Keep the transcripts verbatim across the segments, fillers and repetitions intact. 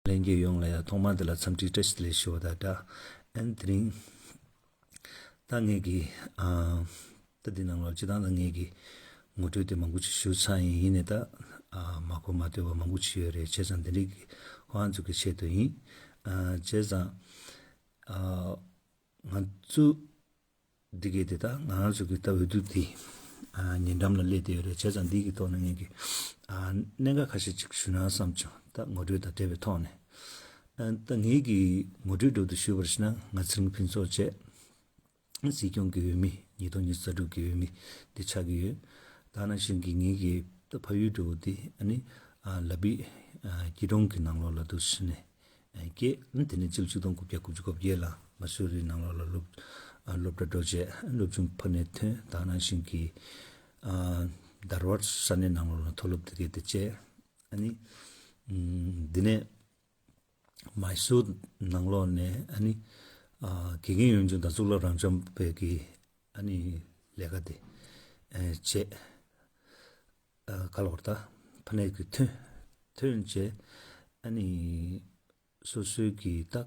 ལྷན་རྒྱས་ཡོངས་ལ་ཡང་ཐོག་མར་དེ་ལ་འཚམས་འདྲི་བཀྲ་ཤིས་བདེ་ལེགས་ཞུ་བ་དང་སྦྲགས། ཨན་དེ་རིང་ད་ངེད་ཀྱི་ཨ་ད་འདི་ནང་ལོགས་སྤྱི་བཏང་ད་ངེད་ཀྱི་ངོ་སྤྲོད་དེ་མང་པོ་ཅིག་ཞུ་ཚར་ཡིན། ཡིན་ནའི་ད་ཨ་མ་གོ་མ་ཐོས་པ་མང་པོ་ཅིག་ཡོད་རེད། བྱས་ཙང་དེ་རིང་གི་ཁོང་ཚོ་གི་ཆེད་དུ་ཡིན། ཨ་བྱས་ཙང་ཨ་ང་ཚོ་འདི་གའི་དེ་ད་ང་རང་ཚོ་གི་ད་འོས་བསྡུ་འདི་ཨ་ཉེ་འགྲམ་ལ་སླེབས་བསྡད་ཡོད་རེད། བྱས་ཙང་འདི་གི་ཐོག་ནས་ངེད་ཀྱི་ཨ་གནད་འགག་ཁ་ཤས་ཅིག་ཞུ་ན་བསམ་བྱུང་། ད་ངོ་སྤྲོད་དང་འབྲེལ་བའི་ཐོག་ནས། ཨ་ད་ངེད་ཀྱི་ངོ་སྤྲོད་འགྲོ་དུ་ཞུས་པར་བྱས་ན། ང་ཚེ་རིང་ཕུན་ཚོགས་བྱས། སྲིད་སྐྱོང་གི་འོས་མི། ཉིས་སྟོང་ཉི་ཤུ་རྩ་དྲུག་གི་འོས་མི་འདི་ཆགས་ཀྱི་ཡོད། ད་ནང་བཞིན་གྱི་ངེད་ཀྱི་ད་ཕ་ཡུལ་འགྲོ་འདི་ཨ་ནི་ཨ་ལ་བི་ཨ་སྐྱིད་གྲོང་གི་ནང་ལོགས་ལ་འདུག་ཕྱིན་ནས་སྐྱེས། ཨ་དེ་ནས་སྤྱི་ལོ་ཆིག་སྟོང་དགུ་བརྒྱ་དགུ་བཅུ་གོ་བརྒྱད་ལ་མ་སུ་རི་ནང་ལོགས་ལ་སློབ་ཨ་སློབ་གྲྭ་འགྲོ་བྱས། སློབ་ཆུང་ཕ་ནས་ཐོན། ད་ནང་བཞིན་གྱི་ཨ་དར་བར་ས་གནས་ནང་ལོགས་ལ་མཐོ་སློབ་དེ་གའི་དེ་བྱས། ཨ་ནི་ཨམ་འདི་ནས་མའི་སུར་ནང་ལོགས་ནས་ཨ་ནི་ཨ་དགེ་རྒན་ཡོན་ཅུང་དང་གཙུག་ལག་རབ་འབྱམས་པའི་གི་ཨ་ནི་ལས་ཀ་དེ་ཨ་བྱས། ཨ་ག་ལ་བར་ད་ཕ་ནས་གི་ཐོན་ཐོན་བྱས། ཨ་ནི་སོ་སོའི་གི་ད་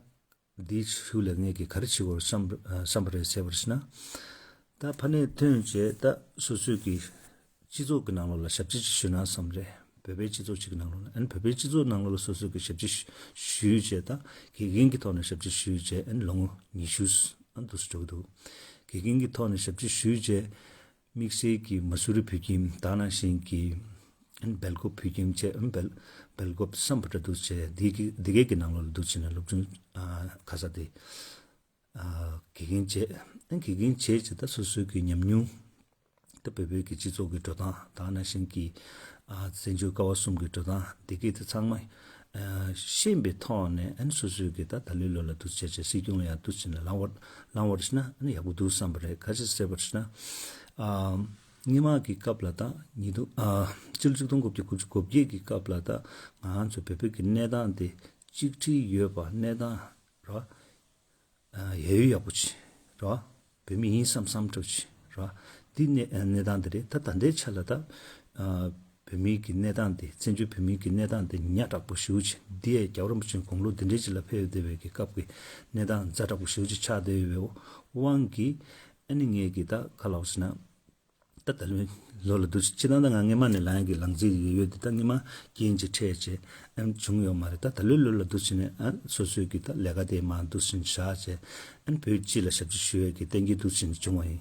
འདིའི་ཤུལ་ལ་ངས་གི་ག་རེ་བྱེད་དགོས་བསམ་བསམ་པ་རེད་ཟེར་བར་ཞུ་ན། ད་ཕ་ནས་ཐོན་བྱས་ད་སོ་སོའི་གི་སྤྱི་ཚོགས་ཀྱི་ནང་ལོགས་ལ་ཞབས་ཕྱི་ཅིག་ཞུས་ན་བསམ་རེད། བོད་པའི་སྤྱི་ཚོགས་ཅིག་གི་ནང་ལོགས་ལ། ཨ་ནི་བོད་པའི་སྤྱི་ཚོགས་ནང་ལོགས་ལ་སོ་སོའི་གི་ཞབས་ཕྱི་ཞུ་ཞུས་བྱས། ད་དགེ་རྒན་གྱི་ཐོག་ནས་ཞབས་ཕྱི་ཞུས་བྱས། ཨ་ནི་ལོ་ངོ་ཉི་ཤུ་ཨ་འདུག་སེ་འགྲོ་གི་འདུག་དགེ་རྒན་གྱི་ཐོག་ནས་ཞབས་ཕྱི་ཞུས་བྱས། དམིགས་བསལ་གྱི་མ་སུ་རི་བོད་ཁྱིམ། ད་ནང་བཞིན་གྱི་ཨ་ནི་སྦེལ་ཀོབ་བོད་ཁྱིམ་བྱས། ཨ་ནི་སྦེལ་སྦེལ་ཀོབ་སམ་བྷོ་ཊ་འདུག་བྱས། འདི་གི་འདི་གའི་གི་ནང་ལོགས་ལ་འདུག་བྱས་ནས་སློབ་ཆུང་ཨ་ག་ས་དེ་ཨ་དགེ་རྒན་བྱས། ཨ་དགེ་རྒན་བྱས་བྱས་ད་སོ་སོའི་གི་ཉམས་མྱོང་། ད་བོད་བོད་ཀྱི་སྤྱི་ཚོགས་ཀྱི་འགྲོ་སྟངས། ད་ནང་བཞིན་གྱི་ཨ་བཙན་བྱོལ་ཀ་བ་གསུམ་གྱི་འགྲོ་སྟངས་འདི་གའི་དེ་ཚང་མ་ཨ་ཤེས་པའི་ཐོག་ནས། ཨ་ནི་སོ་སོའི་གི་ད་ད་ལོའི་ལོ་ལ་འདུག་བྱས་བྱས་སྲིད་སྐྱོང་ལ་ཡང་འདུག་བྱས་ནས་ལངས་བར་ལངས་བར་ཞུ་ན་ཨ་ནི་ཡག་པོ་འདུག་བསམ་པ་རེད། ག་ཅི་ཟེར་བར་ཞུ་ན། ཨ་སྔོན་མ་གི་སྐབས་ལ་ད་ཉིས་སྟོང་ཨ་སྤྱི་ལོ་ཆིག་སྟོང་དགུ་བརྒྱ་དགུ་བཅུ་གོ་བརྒྱད་ཀྱི་སྐབས་ལ་ད་ང་ཚོ་བོད་བོད་ཀྱི་གནས་སྟངས་དེ་གཅིག་སྒྲིལ་ཡོད་པ། གནས་སྟངས་ར། ཨ་ཡ་ཡོ་ཡག་པོ་ཅིག་ར། བོད་མི་ཡིན་བསམ་བསམ་འདྲ་ཅིག་ར། འདི་གནས་གནས་སྟངས་འདི་རེད། ད་ད་ལྟའི་ཆ་ལ་ད་ཨ་བོད་མིའི་གི་གནས་སྟངས་འདི། བཙན་བྱོལ་བོད་མིའི་གི་གནས་སྟངས་འདི་ཉག་དྲག་པོ་ཞེ་པོ་ཅིག་འདི་ཡ་རྒྱལ་བ་རིན་པོ་ཆེ་དགུང་ལོ་འདི་འདྲའི་ཅིག་ལ་ཕེབས་བསྡད་པའི་གི་སྐབས་ཀྱི་གནས་སྟངས་ཛ་དྲག་པོ་ཞེ་པོ་ཅིག་ཆགས་བསྡད་ཡོད་པའི་དབང་གིས། ཨ་ནི་ངས་གི་ད་ག་ལབ་ཟེར་ན། ད་ད་ལོའི་ལོ་ལ་འདུག་སེ། སྤྱིར་བཏང་ད་ང་སྔོན་མ་ནས་ལངས་ཡག་གི་ལངས་རྩིས་ཡོད་དེ། ད་སྔོན་མ་རྐྱེན་ཅིག་འཕྲད་བྱས་ཨ་ནི་བྱུང་ཡོད་མ་རེད། ད་ད་ལོའི་ལོ་ལ་འདུག་སེ་ནས་ཨ་སོ་སོའི་གི་ད་ལས་ཀ་དེ་མར་འདུག་སེ་བཞག་བྱས། ཨ་ནི་བོད་སྤྱི་ལ་ཞབས་ཕྱི་ཞུ་ཡག་གི་གཏན་འཁེལ་འདུག་སེ་བྱུང་བ་ཡིན།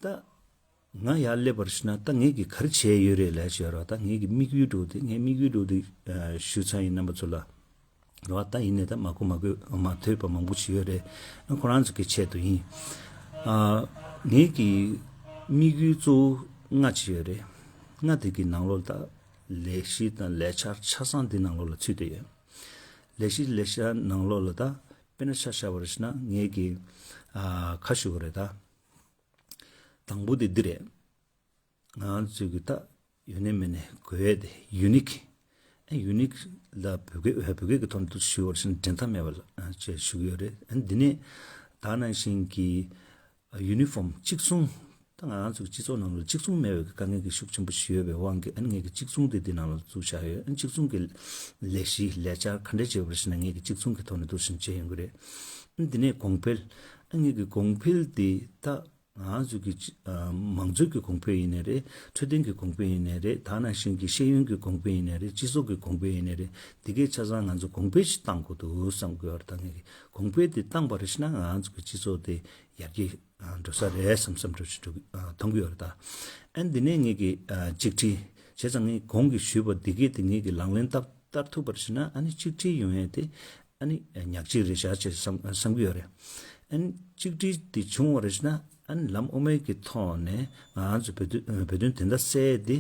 ད་ང་ཡར་སླེབས་པར་ཞུ་ན་ད་ངས་གི་ག་རེ་བྱས་ཡོད་རེད་ལབ་བྱས་ར། ད་ངས་གི་དམིགས་ཡུལ་འདྲ་བོ་དེ། ངའི་དམིགས་ཡུལ་འདྲ་བོ་དེ་ཞུས་ཚར་ཡིན་རྣམ་པ་ཚོ་ལ། རེད་བ། ད་ཡིན་ནའི་ད་མ་གོ་མ་གོ་མ་ཐོས་པ་མང་པོ་ཞིག་ཡོད་རེད། ཁོ་རང་ཚོ་གི་ཆེད་དུ་ཡིན། ཨ་ངེད་ཀྱི་དམིགས་ཡུལ་གཙོ་བོ་ལྔ་ཅིག་ཡོད་རེད། ལྔ་དེ་གི་ནང་ལོགས་ལ་ད་ལས་གཞི་དང་ལས་འཆར་ཆ་ཚང་འདི་ནང་ལོགས་ལ་ཚུད་བསྡད་ཡོད། ལས་གཞི་ལས་འཆར་ནང་ལོགས་ལ་ད་དཔེར་ན་ཆ་བཞག་པར་ཞུ་ན། ངེད་ཀྱི་ཨ་ཁ་ཞུ་དགོས་རེད་ད། དང་པོ་དེ་འདི་རེད། ང་ཚོས་གི་ད་ཡོད་ནའི་མེད་ནའི་དགོས་ཡས་དེ་ཡུ་ནིག་ཨ་ཡུ་ནིག་ལ་བོད་སྐད་བོད་སྐད་ཀྱི་ཐོག་ནས་འདུག་ཞུ་བར་ཞིག་འགྲན་ཟླ་མེད་པ་ལ་ཨ་ཅེས་ཞུ་གི་ཡོད་རེད། ཨ་འདི་ནས་ད་ནང་བཞིན་གྱི་ཨ་ཡུ་ནི་ཧྥོམ་གཅིག་མཚུངས། ད་ང་རང་ཚོ་གི་སྤྱི་ཚོགས་ནང་ལ་གཅིག་མཚུངས་མེད་པའི་དཀའ་ངལ་གྱི་ཤུགས་ཆེན་པོ་ཞིག་ཡོད་པའི་དབང་གིས། ཨ་ངས་གི་གཅིག་མཚུངས་དེ་འདི་ནང་ལ་བཙུགས་བཞག་ཡོད། ཨ་གཅིག་མཚུངས་ཀྱི་ལས་གཞི་ལས་འཆར་ག་འདྲས་བྱེད་པར་ཞིག་ན་ངས་གི་གཅིག་མཚུངས་ཀྱི་ཐོག་ནས་འདུག་ཞིག་བྱེད་ཡོང་གི་རེད། ཨ་འདི་ནས་གོང་འཕེལ། ཨ་ངས་གི་གོང་འཕེལ་དེ་ད་ང་ཚོ་གི་ཨ་མང་གཙོའི་གི་གོང་འཕེལ་ཡིན་ནའི་རེད། འཕྲོད་བསྟེན་གྱི་གོང་འཕེལ་ཡིན་ནའི་རེད། ད་ནང་བཞིན་གྱི་ཤེས་ཡོན་གྱི་གོང་འཕེལ་ཡིན་ནའི་རེད། སྤྱི་ཚོགས་ཀྱི་གོང་འཕེལ་ཡིན་ནའི་རེད། འདི་གའི་ཆ་ཚང་ང་ཚོ་གོང་འཕེལ་ཞིག་བཏང་དགོས་འདུག་བསམ་གྱི་ཡོད་རེད། ད་ངས་གི་གོང་འཕེལ་དེ་བཏང་པ་རེད་ཞུ་ན་ང་ཚོ་གི་སྤྱི་ཚོགས་དེ་ཡར་རྒྱས་འགྲོ་ས་རེད་བསམ་བསམ་འདྲ་ཞིག་འདུག་མཐོང་གི་ཡོད་རེད་ད། ཨ་འདི་ནས་ངས་གི་གཅིག་སྒྲིལ། བྱས་ཙང་ངས་གོང་གི་ཞུས་པ་འདི་གའི་དེ་ངས་གི་ལག་ལེན་བསྟར་བསྟར་ཐུབ་པར་ཞུ་ན། ཨ་ནི་གཅིག་སྒྲིལ་ཡོང་ཡས་དེ་ཨ་ནི་ཉག་གཅིག་རེད་བཞག་ཅེས་བསམ་བསམ་གྱི་ཡོད་རེད། ཨ་ནི་གཅིག་སྒྲིལ་དེ་བྱུང་བ་རེད་ཞུ་ན། ཨ་ནི་ལམ་དབུ་མའི་གི་ཐོག་ནས་ང་ཚོ་བོད་དོན་བོད་དོན་བདེན་མཐའ་གསལ་དེ་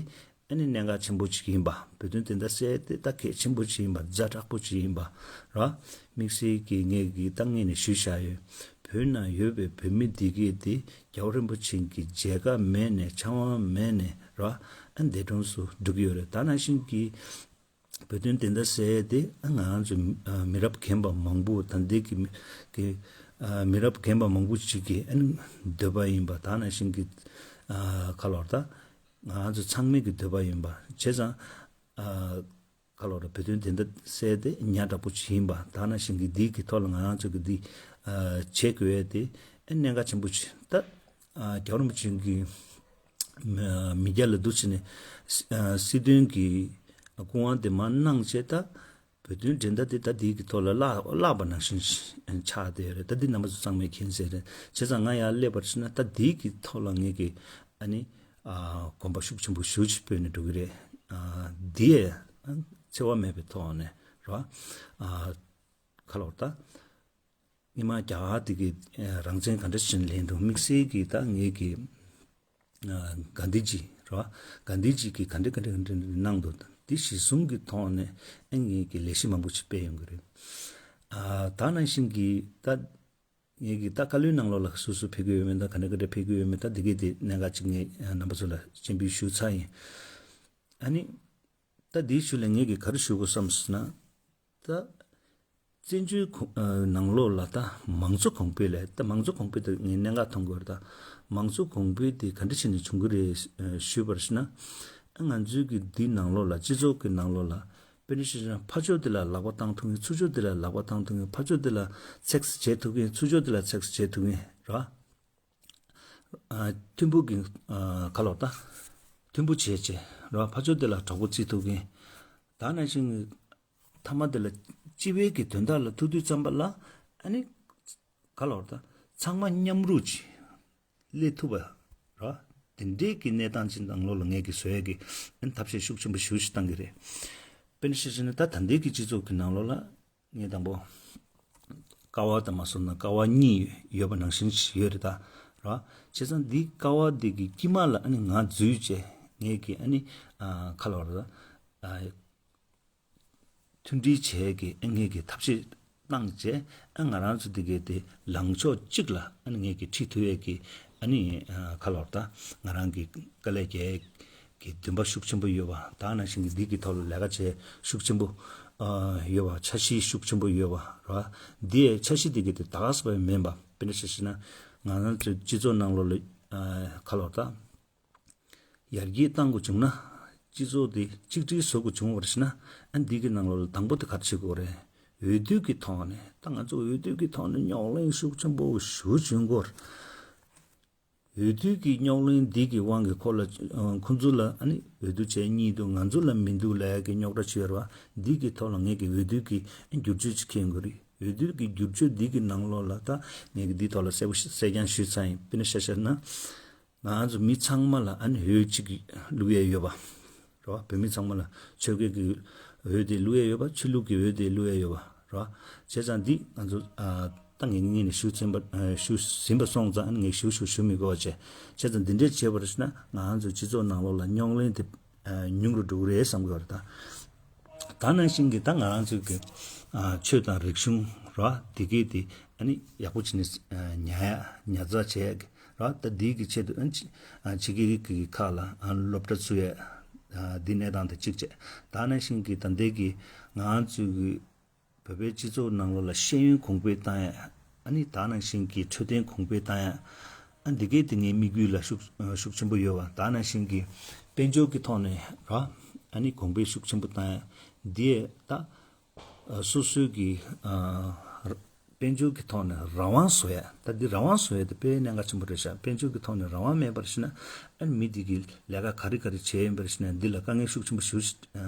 ཨ་ནི་གནད་འགག་ཆེན་པོ་ཅིག་ཡིན་པ། བོད་དོན་བདེན་མཐའ་གསལ་དེ་ད་གལ་ཆེན་པོ་ཅིག་ཡིན་པ། ཛ་དྲག་པོ་ཅིག་ཡིན་པ་ར། དམིགས་བསལ་གྱི་ངས་གི་ད་ངས་ནས་ཞུས་བཞག་ཡོད། བོད་ནང་ཡོད་པའི་བོད་མི་འདི་གས་དེ་རྒྱལ་བ་རིན་པོ་ཆེ་གི་མཇལ་ཁ་མེད་ནས་ཕྱག་དབང་མེད་ནས་ར། ཨ་འདས་གྲོངས་སུ་འགྲོ་གི་ཡོད་རེད། ད་ནང་བཞིན་གྱི་བོད་དོན་བདེན་མཐའ་གསལ་དེ་ཨ་ང་ཚོ་ཨ་མི་རབས་རྒན་པ་མང་པོ་ད་ལྟའི་གི་གི་ཨ་མི་རབས་རྒན་པ་མང་པོ་ཅིག་གི་ཨ་འདོད་པ་ཡིན་པ། ད་ནང་བཞིན་གྱི་ཨ་ག་ལབ་ད་ང་ཚོ་ཚང་མའི་གི་འདོད་པ་ཡིན་པ། བྱས་ཙང་ཨ་ ཁ་ལོ་ར་བོད་དོན་བདེན་མཐའ་གསལ་ཏེ་ཉག་དྲག་པོ་ཅིག་ཡིན་པ། ད་ནང་བཞིན་གྱི་འདི་གི་ཐོག་ལ་ང་རང་ཚོ་གི་འདི་ཨ་བྱེད་དགོས་ཡས་དེ་ཨ་གནད་འགག་ཆེན་པོ་ཅིག་ད་ཨ་རྒྱལ་བ་རིན་པོ་ཆེ་གི་མི་མི་སྐྱ་ལ་འདུག་བྱས་ནས་ཨ་སྲིད་དོན་གྱི་སྐུ་དབང་དེ་མར་གནང་བྱས། ད་བོད་དོན་འགྲན་ཟླ་དེ་ད་འདི་གི་ཐོག་ལ་བརླག་བརླག་པ་ནང་བཞིན་ཆགས་བསྡད་ཡོད་རེད། ད་འདི་རྣམ་པ་ཚོ་ཚང་མས་མཁྱེན་གསལ་རེད། བྱས་ཙང་ང་ཡར་སླེབས་པར་ཕྱིན་ན་ད་འདི་གི་ཐོག་ལ་ངས་ཀྱི་ཨ་ནི་ཨ་གོམ་པ་ཤུགས་ཆེན་པོ་ཞེ་ཅིག་སྤོས་ནས་འགྲོ་གི་རེད། ཨ་འདི་ཡས་འཚེ་བ་མེད་པའི་ཐོག་ནས་རོ། ཨ་ཁ་ལོར་ད་སྔོན་མ་རྒྱ་གར་དེ་གི་ཨ་རང་བཙན་ག་འདྲ་ཞིག་ལེན་འགྲོ། དམིགས་བསལ་གྱི་ད་ངས་ཀྱི་ཨ་གྷན་དྷི་ཇི་རོ། གྷན་དྷི་ཇི་གིས་ག་འདྲ་ག་འདྲ་ག་འདྲ་གནང་འདུག་འདི་གཞི་བཟུང་གི་ཐོག་ནས་ཨ་ངས་ཀྱི་ལས་གཞི་མང་པོ་ཞིག་སྤེལ་ཡོང་གི་རེད། ཨ་ད་ནང་བཞིན་གྱི་ད་ངས་ཀྱི་ད་བཀའ་བློན་ནང་ལོགས་ལ་སུ་སུ་ཕེབས་ཀྱི་ཡོད་མེད་དང་ག་འདྲ་ག་འདྲ་ཕེབས་ཀྱི་ཡོད་མེད། ད་འདི་གས་དེ་གནད་འགག་ཅིག་ངས་ཨ་རྣམ་པ་ཚོ་ལ་སྤྱན་འབུལ་ཞུ་ཚར་ཡིན། ཨ་ནི་ད་འདིའི་ཤུལ་ལ་ངས་ཀྱི་ག་རེ་ཞུ་དགོས་བསམ་སོང་ན། ད་བཙན་བྱོལ་གོང་ཨ་ནང་ལོགས་ལ་ད་མང་གཙོ་གོང་འཕེལ་ལས། ད་མང་གཙོ་གོང་འཕེལ་དེ་ངས་གནད་འགག་མཐོང་གི་ཡོད་རེད། ད་མང་གཙོ་གོང་འཕེལ་དེ་ག་འདྲ་བྱས་ནས་བྱུང་གི་རེད་ཞུས་པར་ཞུ་ན། ཨ་ང་ཚོའི་གི་འདི་ནང་ལོགས་ལ་སྤྱི་ཚོགས་ཀྱི་ནང་ལོགས་ལ་དཔེར་ན་ཆ་བཞག་ན་ཕར་ཕྱོགས་དེ་ལ་ལག་པ་བཏང་ཐུབ་མཁན། ཚུར་ཕྱོགས་དེ་ལ་ལག་པ་བཏང་ཐུབ་མཁན། ཕར་ཕྱོགས་དེ་ལ་ཚེགས་བྱེད་ཐུབ་མཁན། ཚུར་ཕྱོགས་དེ་ལ་ཚེགས་བྱེད་ཐུབ་མཁན་ར། ཨ་མཐུན་པོ་གི་ཨ་ཁ་ལོར་ད་མཐུན་པོ་བྱས་བྱས་ར། ཕར་ཕྱོགས་དེ་ལ་གྲོགས་པོ་བརྩི་ཐུབ་མཁན། ད་ནང་བཞིན་མཐའ་མ་དེ་ལ་སྤྱི་པའི་གི་དོན་དག་ལ་ཐུག་དུས་ཙམ་པ་ལ་ཨ་ནི་ཁ་ལོར་ད་ཚང་མ་མཉམ་རུབ་ཅིག་སླེབས་ཐུབ་པ་ར། དེ་འདྲའི་གི་གནས་སྟངས་ཅིག་ནང་ལོགས་ལ་ངས་ཀྱི་བཟོ་ཡས་ཀྱི་ཨ་ནི་ཐབས་ཤེས་ཤུགས་ཆེན་པོ་ཞེ་ཅིག་བཏང་གི་རེད། དཔེར་ན་ཆ་བཞག་ན་ད་ད་ལྟའི་གི་སྤྱི་ཚོགས་ཀྱི་ནང་ལོགས་ལ་ངས་དང་པོ་ཀ་བ་དང་མ་སོང་ན་ཀ་བ་གཉིས་ཡོད་པ་ནང་བཞིན་ཞིག་ཡོད་རེད་ད་ར། བྱས་ཙང་འདི་ཀ་བ་འདི་གི་དཀྱིལ་མ་ལ་ཨ་ནི་ང་འཛུལ་བྱས་ངས་ཀྱི་ཨ་ནི་ཨ་ཁ་ལོར་ད་ཨ་མཐུན་སྒྲིལ་བྱས་ཀྱི་ཨ་ངས་ཀྱི་ཐབས་ཤེས་བཏང་བྱས། ཨ་ང་རང་ཚོ་འདི་གའི་དེ་ལངས་ཕྱོགས་གཅིག་ལ་ཨ་ནི་ངས་ཀྱི་ཁྲིད་ཐུབ་ཡས་ཀྱི་ཨ་ནི་ཨ་ཁ་ལོར་ད་ང་རང་གི་དཀའ་ལས་རྒྱག་གི་འདུན་པ་ཤུགས་ཆེན་པོ་ཡོད་པ། ད་ནང་བཞིན་གྱི་འདི་གི་ཐོག་ལ་ལས་ཀ་བྱེད་ཤུགས་ཆེན་པོ་ཨ་ཡོད་པ། འཆར་གཞི་ཤུགས་ཆེན་པོ་ཡོད་པ་ར། འདི་ཡའི་འཆར་གཞི་འདི་གི་དེ་ད་ག་ཟེ་བ་མིན་པ། དཔེར་ན་ཆ་བཞག་ན་ང་རང་ཚོའི་སྤྱི་ཚོགས་ནང་ལོགས་ལ་ཨ་ཁ་ལོར་ད་ཡར་རྒྱས་གཏང་དགོས་བྱུང་ན། སྤྱི་ཚོགས་དེ་གཅིག་སྒྲིལ་བཟོ་དགོས་བྱུང་བར་ཞིག་ན། ཨ་འདི་གི་ནང་ལོགས་ལ་དང་པོ་དེ་ག་རེ་བྱེད་དགོས་རེད། འོས་བསྡུ་གི་ཐོག་ནས། ད་ང་ཚོ་འོས་བསྡུ་གི་ཐོག་ནས་རྙོག་གླེང་ཤུགས་ཆེན་པོ་ཞེ་ཅིག་འགོར། འོས་བསྡུ་གི་རྙོག་གླེང་འདི་གི་དབང་གིས་ཁོ་ལ་ཨ་ཁོ་ཚོ་ལ་ཨ་ནི་འོས་བསྡུ་བྱས་གཉིས་འདུག་ང་ཚོ་ལ་མི་འདུག་ལབ་ཡ་གི་རྙོག་དྲ་ཅིག་ཡོད་རེད་བ། འདི་གི་ཐོག་ལ་ངས་ཀྱི་འོས་བསྡུ་གི་བསྒྱུར་བཅོས་ཅིག་འཁྱེར་དགོས་རེད། འོས་བསྡུ་གི་བསྒྱུར་བཅོས་འདི་གི་ནང་ལོགས་ལ་ད་ངས་ཀྱི་འདི་ཐོག་ལ་གསལ་པོ་ཞིག་གསལ་རྐྱང་ཞུས་ཚར་ཡིན། དཔེར་ན་ཆ་བཞག་ན། ང་ཚོ་མི་ཚང་མ་ལ་ཨ་ནི་འོས་གཅིག་བླུག་ཡས་ཡོད་པ་རེད་བ། བོད་མི་ཚང་མ་ལ་ཆོལ་ཁའི་གི་འོས་དེ་བླུག་ཡས་ཡོད་པ། ཆོས་ལུགས་ཀྱི་འོས་དེ་བླུག་ཡས་ཡོད་པ་རེད་བ། བྱས་ཙང་འདི་ང་ཚོ་ཨ་ད་ངས་ངས་ནས་ཞུ་ཟིན་པ་ཨ་ཞུ་ཟིན་པ་སོང་ཙང་ཨ་ནི་ངས་ཞུ་ཞུ་ཞུ་མི་དགོས་པ་བྱས། བྱས་ཙང་འདི་འདྲས་བྱས་པར་ཞུ་ན་ང་ཚོ་སྤྱི་ཚོགས་ནང་ལོགས་ལ་རྙོག་གླེང་དེ་ཨ་ཉུང་རུ་འགྲོ་གི་རེད་བསམ་གི་ཡོད་རེད་ད། ད་ནང་བཞིན་གྱི་ད་ང་རང་ཚོའི་གི་ཨ་ཆོས་དང་རིག་གཞུང་རེད་བ། དེ་གས་དེ་ཨ་ནི་ཡག་པོ་བྱས་ནས་ཨ་ཉར་ཡ་ཉར་ཚགས་བྱས་ཡ་གི་ར། ད་འདིའི་གི་ཆེད་དུ་ཨ་ནི་ཕྱི་ཨ་ཕྱི་རྒྱལ་གྱི་ཁག་ལ་ཨ་སློབ་གྲྭ་བཙུགས་ཡས་ཨ་འདི་གནས་སྟངས་དེ་གཅིག་བྱས། ད་ནང་བཞིན་གྱི་ད་ལྟའི་གི་ང་ཚོའི་གི་བོད་པའི་སྤྱི་ཚོགས་ནང་ལོགས་ལ་ཤེས་ཡོན་གོང་འཕེལ་བཏང་ཡས། ཨ་ནི་ད་ནང་བཞིན་གྱི་འཕྲོད་བསྟེན་གོང་འཕེལ་བཏང་ཡས། ཨ་འདི་གས་དེ་ངའི་དམིགས་ཡུལ་ལ་ཤུགས་ཨ་ཤུགས་ཆེན་པོ་ཡོད་པ། ད་ནང་བཞིན་གྱི་དཔལ་འབྱོར་གྱི་ཐོག་ནས་ར་ཨ་ནི་གོང་འཕེལ་ཤུགས་ཆེན་པོ་བཏང་ཡས། འདི་ཡས་ད་ཨ་སོ་སོའི་གི་ཨ་དཔལ་འབྱོར་གྱི་ཐོག་ནས་རང་དབང་བཟོ་ཡ། ད་འདི་རང་དབང་བཟོ་ཡ་དེ་དཔེ་གནད་འགག་ཆེན་པོ་རེད་ཤག་དཔལ་འབྱོར་གྱི་ཐོག་ནས་རང་དབང་མེད་པར་ཞིག་ན་ཨ་ནི་མི་འདི་གི་ལས་ཀ་ག་རེ་ག་རེ་བྱས་ཡིན་པར་ཞིག་ན་འདི་ལ་དཀའ་ངལ་ཤུགས་ཆེན་པོ་ཞེ་པོ་ཅིག་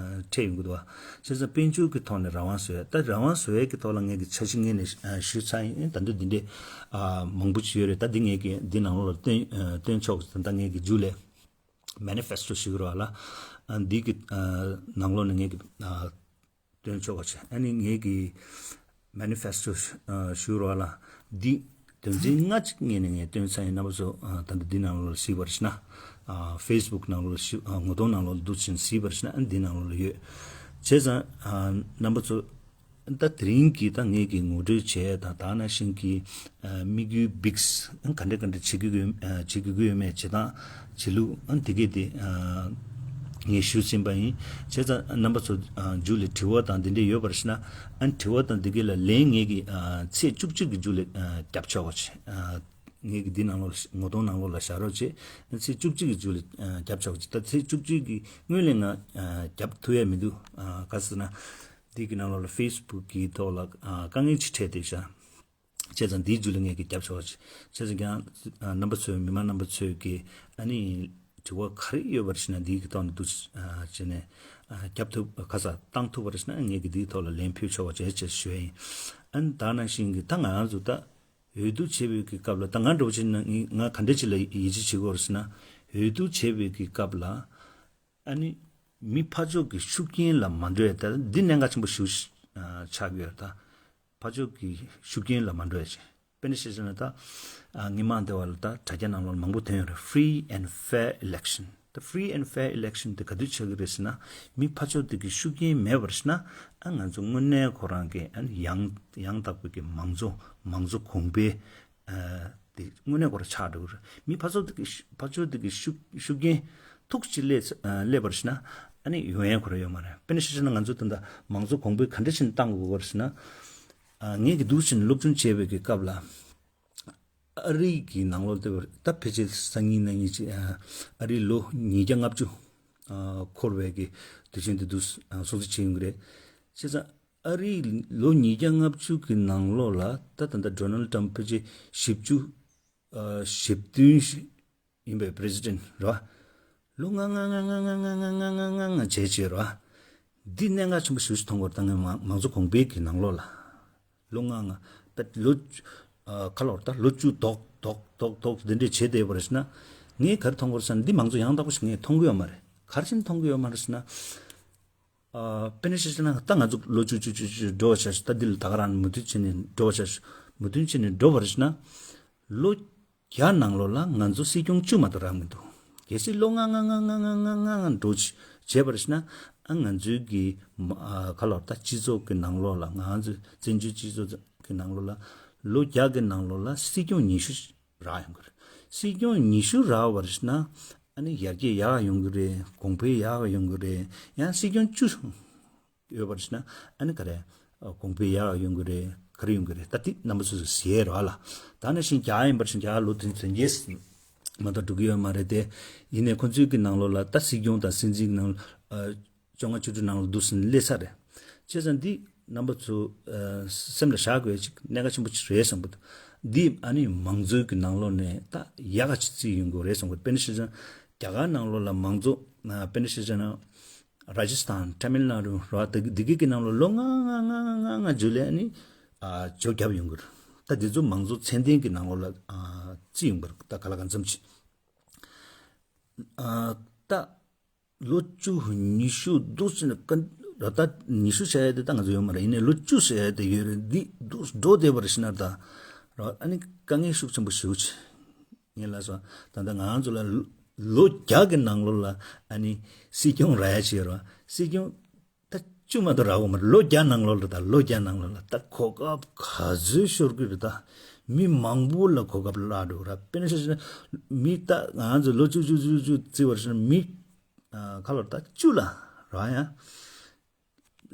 འཕྲད་ཡོང་གི་འདུག་བ། བྱས་ཙང་དཔལ་འབྱོར་གྱི་ཐོག་ནས་རང་དབང་བཟོ་ཡ། ད་རང་དབང་བཟོ་ཡ་གི་ཐོག་ལ་ངས་ཀྱི་འཆར་གཞི་ངས་ནས་ཞུས་ཚར་ཡིན། ད་འདི་འདི་འདྲས་མང་པོ་ཅིག་ཡོད་རེད། ད་འདི་ངས་ཀྱི་འདི་ནང་ལོགས་ལ་སྟོན་སྟོན་ཆོག་ད་ལྟ་ངས་ཀྱི་མཇུག་ལས་མེ་ནི་ཕེ་སི་ཊོ་ཞུ་གི་རེད་བ་ལ། འདི་གི་ནང་ལོགས་ནས་ངས་ཀྱི་སྟོན་ཆོག་པ་བྱས། ཨ་ནི་ངེད་ཀྱི་མེ་ནི་ཕེ་སི་ཊོ་ཞུ་རོགས་ལ། འདི་དོན་ཚན་ལྔ་གཅིག་ངེད་ནས་ངས་སྟོན་ཚར་ཡིན། རྣམ་པ་ཚོ་ད་ལྟ་འདི་ནང་ལོགས་ལ་གཟིགས་པར་ཞུ་ན། ཕེ་སི་བུག་ནང་ལོགས་ལ་ཞུ་ངོ་གདོང་ནང་ལོགས་ལ་འདུག་ཕྱིན་གཟིགས་པར་ཞུ་ན། ཨ་ནི་འདི་ནང་ལོགས་ལ་ཡོད། བྱས་ཙང་རྣམ་པ་ཚོ་ད་དེ་རིང་གི་ད་ངེད་ཀྱི་ངོ་སྤྲོད་བྱས་དང་ད་ནང་བཞིན་གྱི་དམིགས་ཡུལ་བིགས་ག་འདྲ་ག་འདྲ་བྱེད་ཀྱི་ཡོད་བྱེད་ཀྱི་ཡོད་མེད་བྱེད་སྟངས་བྱེད་ལུགས་ཨ་འདི་གས་དེ་ངས་ཞུས་ཟིན་པ་ཡིན། བྱས་ཙང་རྣམ་པ་ཚོ་མཇུག་ལ་དྲི་བ་དང་འདི་འདྲས་ཡོད་པར་ཞུ་ན། ཨ་དྲི་བ་དང་འདི་གས་ལ་ལན་ངེད་ཀྱི་ཚེས་བཅུ་གཅིག་གི་མཇུག་ལ་རྒྱབ་ཆོག་པ་བྱེད། ངེད་ཀྱི་འདི་ནང་ལོགས་ལ་ངོ་གདོང་ནང་ལོགས་ལ་བཞག་རོགས་བྱེད། ཚེས་བཅུ་གཅིག་གི་མཇུག་ལ་རྒྱབ་ཆོག་ཅིག་ད་ཚེས་བཅུ་གཅིག་གི་སྔོན་ལ་ང་རྒྱབ་ཐུབ་ཡ་མི་འདུག་ག་ཟེར་ན། འདི་གི་ནང་ལོགས་ལ་ཕེ་སི་བུག་གི་ཐོག་ལ་དཀའ་ངལ་ཅིག་འཕྲད་བསྡད་ཤག་བྱས་ཙང་འདིའི་མཇུག་ལ་ངེད་ཀྱིས་རྒྱབ་ཆོག་ཅིག་བྱས་ཙང་ཀྱང་རྣམ་པ་ཚོས་མི་མང་རྣམ་པ་ཚོས་ཀྱི་ཨ་ནི་དྲི་བ་ག་རེ་ཡོད་པར་ཞིག་ན་འདིའི་གི་ཐོག་ནས་འདུག་བྱས་ནས་རྒྱབ་ཐུབ་ག་ས་བཏང་ཐུབ་པར་ཞིག་ན་ངེད་ཀྱིས་འདིའི་ཐོག་ལ་ལན་ཕུལ་ཆོག་པ་བྱས་བྱས་ཞུ་ཡ་ཡིན། ཨ་ནི་ད་ནང་བཞིན་གྱི་ད་ང་རང་ཚོ་ད་འོས་བསྡུ་བྱེད་པའི་གི་སྐབས་ལ་ད་ང་འདྲ་བོ་བྱས་ན་ང་ག་འདྲ་ཅིག་ལ་ཡིད་ཆེས་བྱེད་དགོས་རེད་ཟེར་ན། འོས་བསྡུ་བྱེད་པའི་གི་སྐབས་ལ་ཨ་ནི་མི་ཕར་ཕྱོགས་ཀྱི་ཤུགས་རྐྱེན་ལ་མ་འགྲོ་ཡ་ད་འདི་གནད་འགག་ཆེན་པོ་ཞིག་ཆགས་ཀྱི་ཡོད་རེད་ད། ཕར་ཕྱོགས་ཀྱི་ཤུགས་རྐྱེན་ལ་མ་འགྲོ་ཡ་ཅིག་དཔེར་ན་བཤད་ན་ད་ངས་མ་འདས་པ་ལ་ད་དྲ་རྒྱ་ནང་ལོགས་མང་པོ་ཐོན་ཡོད་རེད། Free and fair election. The free and fair election དེ་ག་དུས་ཆགས་ཀྱི་རེད་ཟེར་ན། མི་ཕར་ཕྱོགས་དེ་གི་ཤུགས་རྐྱེན་མེད་པར་ཟེར་ན། ཨ་ང་ཚོ་དངོས་གནས་ཁོ་རང་གི་ཨ་ནི་ཡང་ཡང་དག་པའི་གི་མང་གཙོ་མང་གཙོ་གོང་འཕེལ་དེ་དངོས་གནས་ཁོ་རང་ཆགས་འགྲོ་གི་རེད། མི་ཕར་ཕྱོགས་དེ་གི་ཕར་ཕྱོགས་དེ་གི་ཤུགས་ཤུགས་རྐྱེན་ཐུག་ཅིག་སླེབས་སླེབས་པར་ཟེར་ན། ཨ་ནི་ཡོང་ཡ་ཁོ་རང་ཡོད་མ་རེད། དཔེར་ན་བཤད་ན་ང་ཚོ་ད་ལྟ་མང་གཙོ་གོང་འཕེལ་ག་འདྲ་ཞིག་བཏང་དགོས་པར་ཟེར་ན། ངས་ཀྱི་འདུག་ཕྱིན་སློབ་སྦྱོང་བྱས་པའི་གི་སྐབས་ལ། ཨ་རི་གི་ནང་ལོགས་དེ་བར་ད་ཕལ་ཆེར་སང་ཉིན་གནངས་ཉིན་ཅིག་ཨ་རི་ལོ་ཉིས་བརྒྱ་ལྔ་བཅུ་འཁོར་བའི་གི་དུས་ཆེན་དེ་འདུག་སྲུང་བརྩི་བྱེད་ཡོང་གི་རེད། བྱས་ཙང་ཨ་རི་ལོ་ཉིས་བརྒྱ་ལྔ་བཅུ་གི་ནང་ལོགས་ལ་ད་ད་ལྟ་ཌོ་ནལ་ཊམ་ཕལ་ཆེར་བཞི་བཅུ་ཞེ་བདུན་ཡིན་པའི་པི་རེ་སི་ཌེན་རེད་བ། ལོ་ལྔ་ལྔ་བྱས་བྱས་རེད་བ། འདི་གནད་འགག་ཆེན་པོ་ཞེ་པོ་ཞིག་མཐོང་གི་ཡོད་རེད། ད་ངས་མང་མང་གཙོ་གོང་འཕེལ་གྱི་ནང་ལོགས་ལ། ལོ་ལྔ་ལྔ་པད་ལོ་ཁ་ལོར་ད་ལོ་བཅུ་དོག་དོག་དོག་དོག་འདི་འདྲས་བྱས་བསྡད་པ་རེད་ཟེར་ན། ངས་ག་རེ་མཐོང་གི་ཡོད་རེད་ཟེར་ན་འདི་མང་གཙོ་ཡང་དག་པོ་ཞིག་ངས་མཐོང་གི་ཡོད་མ་རེད། ག་རེ་བྱས་ནས་མཐོང་གི་ཡོད་མ་རེད་ཟེར་ན། དཔེར་ན་ཆ་བཞག་ན་ད་ང་ཚོ་ལོ་བཅུ་བཅུ་བཅུ་བཅུ་འགྲོ་བ་བྱ་ཞིག་ད་འདི་ལ་ད་ག་རང་མོས་མཐུན་བྱས་ནས་འགྲོ་བ་བྱ་ཞིག་མོས་མཐུན་བྱས་ནས་འགྲོ་བ་རེད་ཟེར་ན། ལོ་བརྒྱ་ནང་ལོགས་ལ་ང་ཚོ་སྲིད་སྐྱོང་བཅུ་མ་གཏོགས་རག་མི་འདུག་གལ་སྲིད་ལོ་ལྔ་ལྔ་འགྲོ་བྱས་པ་རེད་ཟེར་ན། ཨ་ང་ཚོའི་གི་ཁ་ལོར་ད་སྤྱི་ཚོགས་ཀྱི་ནང་ལོགས་ལ་ང་ཚོ་བཙན་བྱོལ་སྤྱི་ཚོགས་ཀྱི་ནང་ལོགས་ལ་ལོ་བརྒྱ་གི་ནང་ལོགས་ལ་སྲིད་སྐྱོང་ཉི་ཤུ་རག་ཡོང་གི་རེད། སྲིད་སྐྱོང་ཉི་ཤུ་རག་པ་རེད་ཟེར་ན། ཨ་ནི་ཡར་རྒྱས་ཡག་ཡོང་གི་རེད། གོང་འཕེལ་ཡག་ཡོང་གི་རེད། ཡང་སྲིད་སྐྱོང་བཅུ་ཡོད་པར་ཞུ་ན་ཨ་ནི་ག་རེ། གོང་འཕེལ་ཡག་ཡོང་གི་རེད། ག་རེ་ཡོང་གི་རེད། ད་དེ་རྣམ་པ་ཚོས་ཟེར་རོགས་ལ། ད་ནང་བཞིན་རྒྱ་ཡིན་པར་ཞུ་ན་རྒྱ་ལོ་དེ་ཚོད་རྒྱས་མ་གཏོགས་འགྲོ་གི་ཡོད་མ་རེད་དེ། ཡིན་ནའི་ཁོང་ཚོའི་གི་ནང་ལོགས་ལ་ད་སྲིད་སྐྱོང་དང་སྲིད་འཛིན་གི་ནང་བཅོ་ལྔ་བཅུ་དྲུག་ནང་ལ་འདུག་ཟིན་སླེབས་ས་རེད། བྱས་ཙང་འདི་རྣམ་པ་ཚོ་སེམས་ལ་བཞག་དགོས་ཅིག་གནད་འགག་ཆེན་པོ་ཅིག་རེད་བསམ་གི་འདུག་འདི་ཨ་ནི་མང་གཙོའི་གི་ནང་ལོགས་ནས་ད་ཡག་ག་ཅིག་བརྩིས་ཡོང་དགོས་རེད་བསམ་གི་འདུག་དཔེར་ན་བཤད་ཙང་རྒྱ་གར་ནང་ལོགས་ལ་མང་གཙོ་དཔེར་ན་བཤད་ཙང་ན། ར་ཇི་སི་ཐན། ཏ་མིལ་ནཱ་ཌུ་ར་བ་དེ་དེ་གི་གི་ནང་ལོགས་ལོ་ལྔ་ལྔ་ལྔ་ལྔ་ལྔ་ལྔ་འཇུ་ལེ་ནི་ཇོ་རྒྱབ་ཡོང་གི་རེད། ད་དེ་ཚོ་མང་གཙོ་ཚད་ལྡན་གི་ནང་ལོགས་ལ་བརྩི་ཡོང་གི་རེད། ད་ག་ལ་གང་འཚམ་ཅིག་ད་ལོ་བཅུ་ཉི་ཤུ་འདུག་ཟེར་ནས་ཀ་ར་ད་ཉི་ཤུ་བྱ་ཡ་དེ་ད་ང་ཚོ་ཡོད་མ་རེད། ཡིན་ནའི་ལོ་བཅུ་བྱ་ཡ་དེ་ཡོད་རེད། འདི་འདུག་འགྲོ་བསྡད་པ་རེད་ཤི་ན་ད་ར་ཨ་ནི་དཀའ་ངལ་ཤུགས་ཆེན་པོ་ཞེ་པོ་ཅིག་ངས་ལབ་སོང་། ད་ལྟ་ང་ཚོ་ལ་ལོ་ལོ་བརྒྱ་གི་ནང་ལོགས་ལ་ཨ་ནི་སྲིད་སྐྱོང་རག་ཡ་ཅིག་ཡོད་རེད་བ། སྲིད་སྐྱོང་ད་བཅུ་མ་གཏོགས་རག་གི་མ་རེད། ལོ་བརྒྱ་ནང་ལོགས་ལ་ད་ལོ་བརྒྱ་ནང་ལོགས་ལ་ད་གོ་སྐབས་ག་ཚོད་ཤོར་གི་རེད། ད་མི་མང་པོ་ལ་གོ་སྐབས་བརླག་འགྲོ་གི་རེད། དཔེར་ན་ཆ་བཞག་ན་མི་ད་ང་ཚོ་ལོ་བཅུ་བཅུ་བཅུ་བཅུ་བརྩི་བར་བྱས་ན་མི་ཁ་ལོར་ད་བཅུ་ལ་རག་ཡ།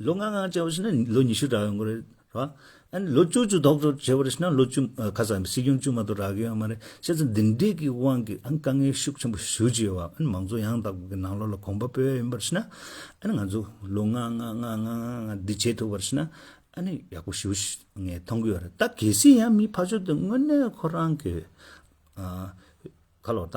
ལོ་ལྔ་ལྔ་བྱས་པ་ཞིག་ན་ལོ་ཉི་ཤུ་རག་ཡོང་གི་རེད་བ། ཨ་ནི་ལོ་བཅུ་བཅུ་དོག་དོག་བྱས་པ་ཞིག་ན་ལོ་བཅུ་ཁ་སང་སྲིད་སྐྱོང་བཅུ་མ་གཏོགས་རག་གི་ཡོད་མ་རེད། བྱས་ཙང་འདི་འདྲའི་གི་དབང་གིས་ཨ་ནི་དཀའ་ངལ་ཤུགས་ཆེན་པོ་ཞེ་པོ་ཅིག་ཡོད་བ། ཨ་ནི་མང་གཙོ་ཡང་དག་པའི་གི་ནང་ལོགས་ལ་གོམ་པ་སྤོས་ཡ་ཡིན་པར་ཞིག་ན། ཨ་ནི་ང་ཚོ་ལོ་ལྔ་ལྔ་ལྔ་ལྔ་ལྔ་འདི་བྱེད་ཐུབ་པར་ཞིག་ན་ཨ་ནི་ཡག་པོ་ཞེ་པོ་ཞིག་ངས་མཐོང་གི་ཡོད་རེད། ད་གལ་སྲིད་ཡང་མི་ཕར་ཕྱོགས་དེ་དངོས་གནས་ཁོ་རང་གི་ཁ་ལོ་ད་